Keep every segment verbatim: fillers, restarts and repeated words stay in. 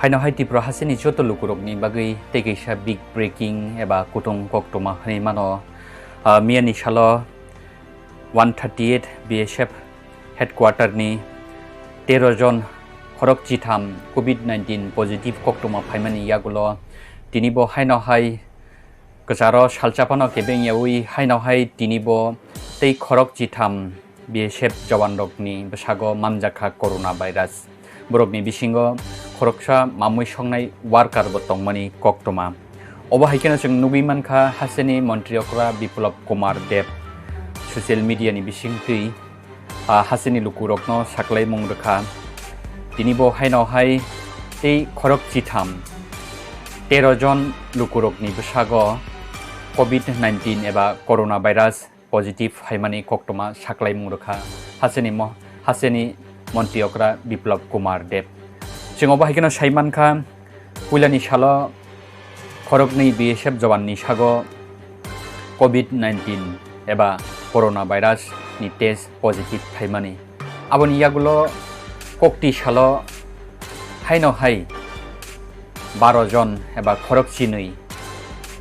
Haino hai Tripura hasteni joto lukurokni bagwi tei kaisa big breaking eba kutung koktwma hwnwi mano. Ah, miyani salo one thirty eight B S F headquarter ni tero jon khorok chitham covid nineteen positive koktwma phaimani yagulo tini bo haino hai kwcharo salsa phano kebeng yaui haino hai tini bo tei khorok chitham B S F jawan rokni bwsago manjakha corona virus. Borokni bisingo khoroksa mamui songnai worker bo tongmani koktwma. Obo hai kheno chwng nugui mankha hasteni montri okra Biplab Kumar Deb social media ni bisingtwi, ah, hasteni lukurokno saklaimung rwkha. Tini bo haino hai tei khorok chitham tero jon lukurokni bwsago covid nineteen eba corona virus positive phaimani koktwma saklaimung rwkha hasteni mo-, hasteni montri okra Biplab Kumar Deb. Chwng obo hai kheno sai mankha, puilani salo khoroknwi B S F jawanni sago covid nineteen eba corona virus ni test positive phaimani. Aboni yagulo kokti salo haino hai baro jon eba khorok chinwi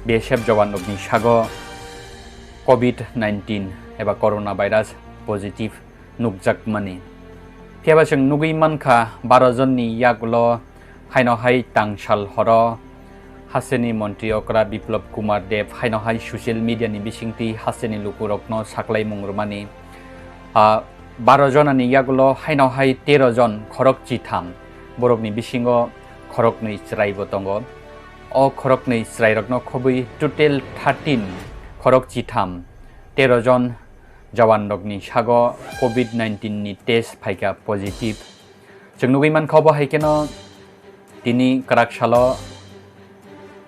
B S F jawan rokni sago covid nineteen eba corona virus positive nukjakmani. Phiya ba chwng nugui mankha baro jonni yagulo haino hai tangsal horo hasteni montri okra Biplab Kumar Deb haino hai social media ni bisingtwi hasteni lukurokno saklaimung rwmani. Ah, baro jonani yagulo haino hai tero jon khorok chitham borokni bisingo khoroknwi chwraibo tongo. O khoroknwi chwrairokno khobwi total thirteen khorok chitham tero jon jawanrokni sago covid nineteen ni test phaikha positive. Chwng nugui mankha obo hai kheno tini kwrak salo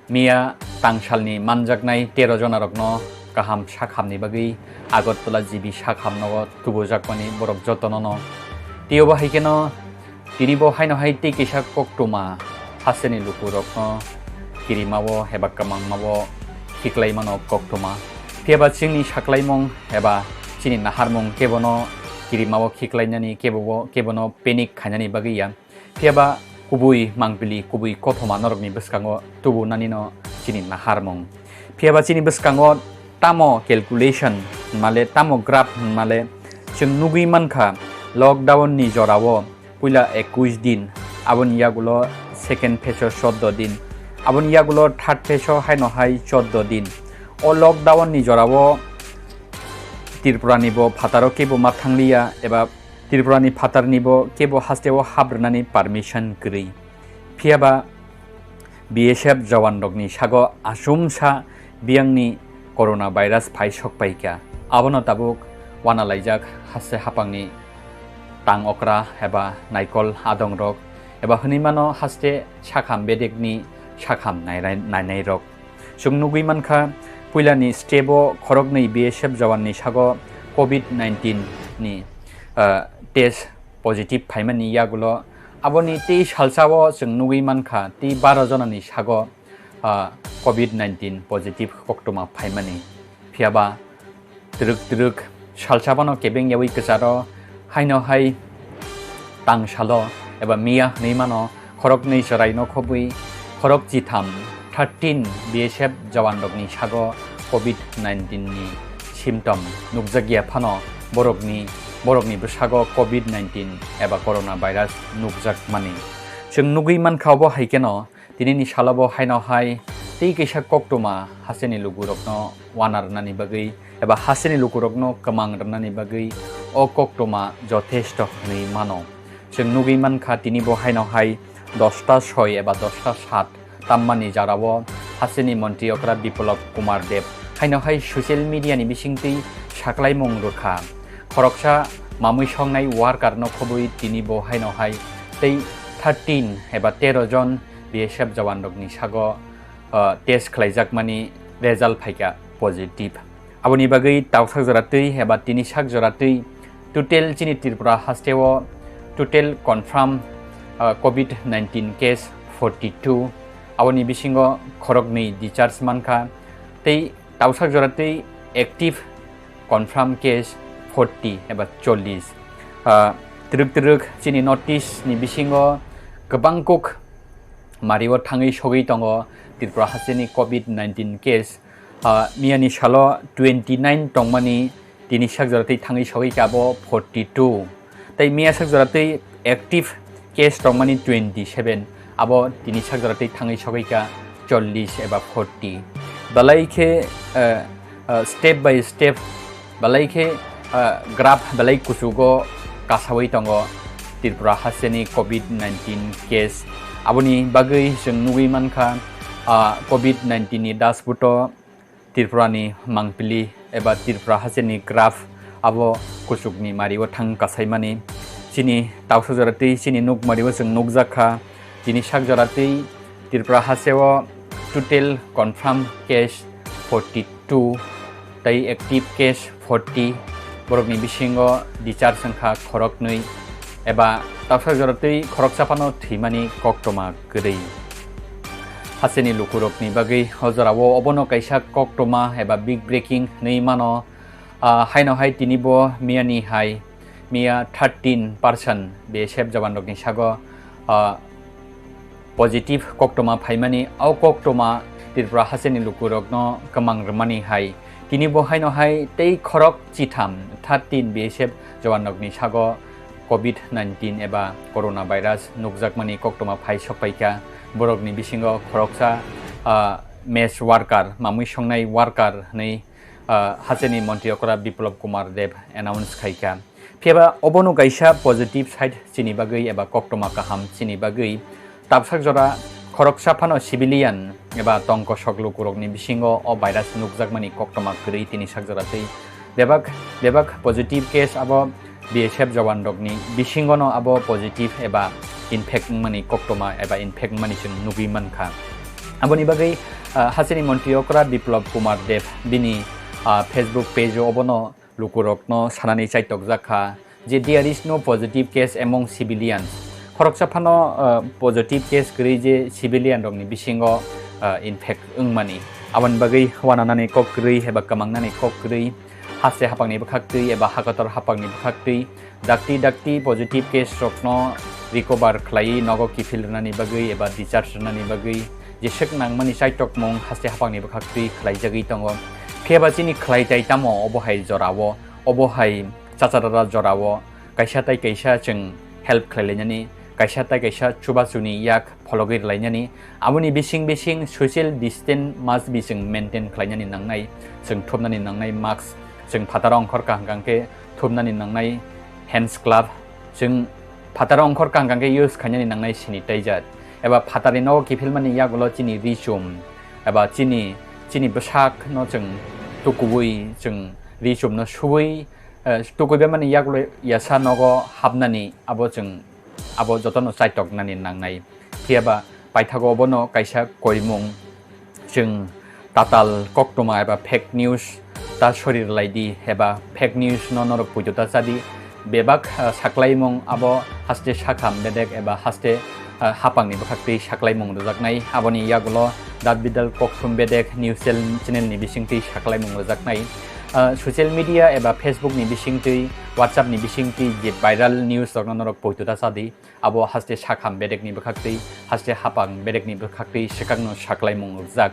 miya tangsalni manjaknai tero jonarokno kaham sakhamni bagwi Agartala G B sakhamno tubujakmani borok jotono no. Tei obo hai kheno tini bo haino hai tei kisa koktwma hasteni lukurokno kirimao eba kwmangmao khiklaimano koktwma. Phiya ba chini saklaimung eba chini naharmung kebono kirimao khiklainani kebo, kebono panic khainani bagwi ya. Phiya ba kubui mangpili, kubui kothoma norokni bwskango tubunanino chini naharmung. Phiya ba chini bwskango tamo calculation hwnmale, tamo graph hwnmale, chwng nugui mankha lockdown ni jorao puila ekush din, aboni yagulo second phase o choddo din, aboni yagulo third phase o haino hai choddo din. O lockdown ni jorao Tripura ni bo phataro kebo ma thangliya eba Tripura ni phatar ni bo kebo haste o hap rwnani permission kwrwi. Phiya ba B S F jawan rokni sago asumsa biyangni corona virus phai sok paikha. Abono tabuk wana laijak haste hapangni tang okra eba naikol adong rok eba hwnwi mano haste sakham bedekni sakham nainai, nainai rok. Chwng nugui mankha, puilani step o khoroknwi B S F jawanni sago covid nineteen ni, ah, test positive phaimani yagulo. Aboni tei salsa o chwng nugui mankha, tei baro jonani sago, ah, covid nineteen positive koktwma phaimani. Phiya ba twrwk twrwk salsa bono kebeng yaui kwcharo haino hai tangsalo eba miya hwnwi mano khoroknwi chwraino khobwi khorok chitham thirteen B S F jawan rokni sago covid nineteen ni symptom nukjakya phano borokni, borokni bwsago covid nineteen eba corona virus nukjakmani. Chwng nugui mankha obo hai kheno Tinini salo bo haino hai tei kaisa koktwma hasteni lukurokno wana rwnani bagwi eba hasteni lukurokno kwmang rwnani bagwi o koktwma jothesto hwnwi mano. Chwng nugwi mankha tini bo haino hai dosta soi eba dosta sat tammani jarao Hasteni montri okra Biplab Kumar Deb haino hai social media ni bisingtwi saklaimung rwkha. Khoroksa mamwi songnai worker no khobwi tini bo haino hai tei thirteen eba tero jon B S F jawan rokni sago, ah, test khlaijakmani result phaikha positive. Aboni bagwi tausak jora twi eba tini sak jora twi total chini Tripura hasteo total confirm, ah, covid nineteen case forty two. Aboni bisingo khoroknwi discharge mankha tei tausak jora twi active confirm case forty eba chollish. Ah, twrwk twrwk chini North East ni bisingo kwbang kuk mario thangwi sogwi tongo Tripura hasteni covid nineteen case. Ah, miyani salo twenty nine tongmani tini sak jora twi thangwi sogwi kha abo forty two. Tei miya sak jora twi active case tongmani twenty seven, abo tini sak jora twi thangwi sogwi kha chollish eba forty. Belai khe, eh, eh, step by step belai khe, ah, graph belai kuchugo kasawi tongo Tripura hasteni covid nineteen case. Aboni bagwi chwng nugwi mankha, ah, covid nineteen ni dashboard o Tripura ni mangpili eba Tripura hasteni graph abo kuchukni mario thang kasaimani. Chini tausa jora twi chini nukmario chwng nukjakha. Tini sak jora twi Tripura hasteo total confirm case forty two tei active case forty, borokni bisingo discharge wngkha khoroknwi, eba tausa jora twi khoroksa phano thwimani koktwma kwrwi. Hasteni lukurokni bagwi o jorao obono kaisa koktwma eba big breaking hwnwi mano. Ah, haino hai tini bo miyani hai miya thirteen person B S F jawan rokni sago, ah, positive koktwma phaimani. O koktwma Tripura hasteni lukurokno kwmang rwmani hai tini bo haino hai tei khorok chitham thirteen B S F jawan rokni sago covid nineteen eba corona virus nukjakmani koktwma phai sokpaikha. Borokni bisingo khoroksa, ah, mess worker, mamwi songnai worker hwnwi, ah, hasteni montri okra Biplab Kumar Deb announce khaikha. Phiyaba obono kaisa positive side chini bagwi eba koktwma kaham chini bagwi. Tapsak jora khoroksa phano civilian eba tongkosok lukurokni bisingo o virus nukjakmani koktwma kwrwi tini sak jora twi. Bebak, bebak positive case abo B S F jawan rokni bisingono abo positive eba infect wngmani koktwma eba infect wngmani chwng nugwi mankha. Aboni bagwi, ah, hasteni montri okra Biplab Kumar Deb bini, ah, Facebook page o obono lukurokno sanani chaitokjak kha je there is no positive case among civilians. Khoroksa phano, ah, positive case kwrwi je civilian rokni bisingo, ah, infect wngmani. Aboni bagwi uananani kok kwrwi eba kwmangnani kok kwrwi, haste hapangni bwkhaktwi eba hakotor hapangni bwkhaktwi dakti dakti positive case rokno recover khlaiwi nogo kiphil rwnani bagwi eba discharge rwnani bagwi jeswk nangmani chaitokmung haste hapangni bwkhaktwi khlaijagwi tongo. Phiya ba chini khlaitai tamo obo hai jorao, obo hai chacharara jorao kaisa tai kaisa chwng help khlailainani, kaisa tai kaisa chubachuni yak phologwi rwlainani. Aboni bising bising social distance must be chwng maintain khlainani nangnai, chwng thupnani nangnai mask, chwng phataro ongkhor kaham kaham khe thupnani nangnai hands glove, chwng phataro ongkhor kaham kaham khe use khainani nangnai sanitizer, eba phatari nogo kiphilmani yagulo chini ri chum, eba chini, chini bwsakno chwng tukuwi, chwng ri chumno suwi, eh, tukuibamani yagulo yasa nogo hapnani abo chwng abo jotono chaitoknani nangnai. Phiya ba paithago obono kaisa koimung chwng tatal koktwma eba fake news ta sori rwlai di eba fake news no norok puito ta cha di. Bebak, ah, saklaimung abo haste sakham bedek eba haste, ah, hapangni bwkhaktwi saklaimung rwjaknai. Aboni yagulo Dat Bidal Kokthum Bedek news channel, channel ni bisingtwi saklaimung rwjaknai. Ah, social media eba Facebook ni bisingtwi, WhatsApp ni bisingtwi je viral news rokno norok puito ta cha di. Abo haste sakham bedekni bwkhaktwi, haste hapang bedekni bwkhaktwi swkangno saklaimung rwjak.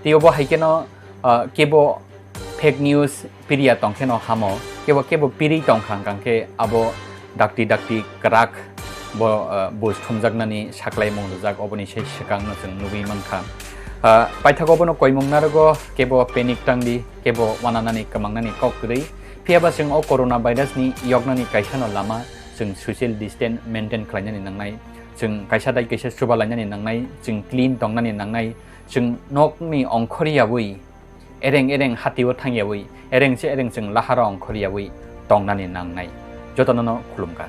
Tei obo hai kheno, ah, kebo fake news piriya tongkheno hamo, kebo, kebo piri tongkha hwnkhe abo dakti dakti kwrak bo, ah, buj thumjaknani saklaimung rwjak, oboni sai swkangno chwng nugwi mankha. Ah, paithago bono koimung narwgo, kebo panic tangdi, kebo uananani kwmangnani kok kwrwi, phiya ba chwng o corona virus ni yoknani kaisano lama, chwng social distance maintain khlainani nangnai, chwng kaisa dai kaisa chuba lainani nangnai, chwng clean tongnani nangnai, Chwng nokni ongkhoryawi, ereng ereng hatio thangyawi, ereng se ereng chwng lahara ongkhoryawi tongnani nangnai. Jotono no khulumkha.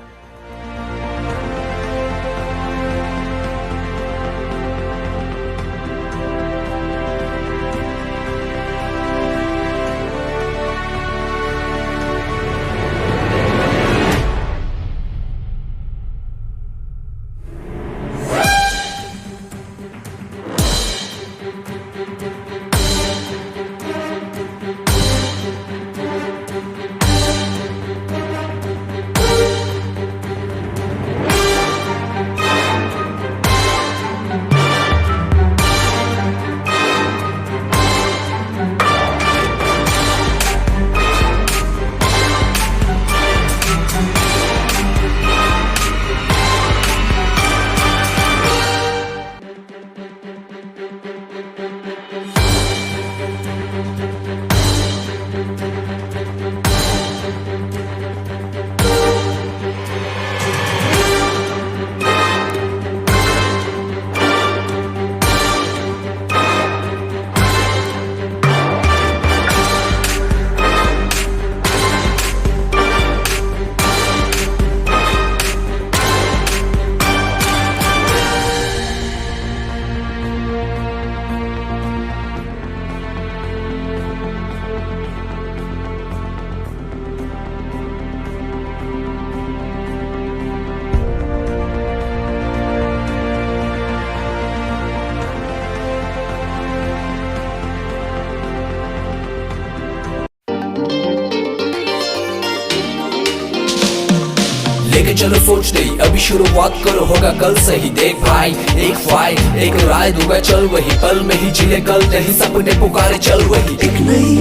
लेके चलो फौज नहीं, अभी शुरुआत करो, होगा कल सही। देख भाई, एक फाइट, एक राय दूंगा, चल वही पल में ही, जिले कल नहीं, सपने पुकारे, चल वही। एक नई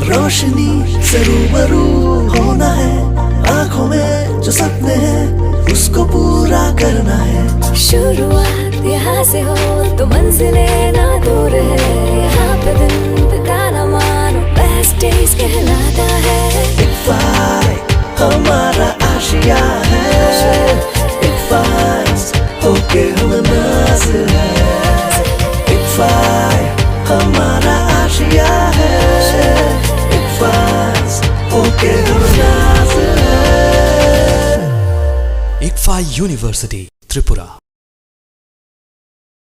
रोशनी से रूबरू होना है, आंखों में जो सपने हैं, उसको पूरा करना है। शुरुआत यहाँ से हो तो मंजिलें ना दूर है, यहाँ पे दिन बिताना मानो बेस्ट डेज कहलाता है। एक फाइट हमारा आशिया है, एक फाइट होके हम नाज है। एक फाइट हमारा आशिया है, एक फाइट होके हम नाज है। इक्फा यूनिवर्सिटी त्रिपुरा।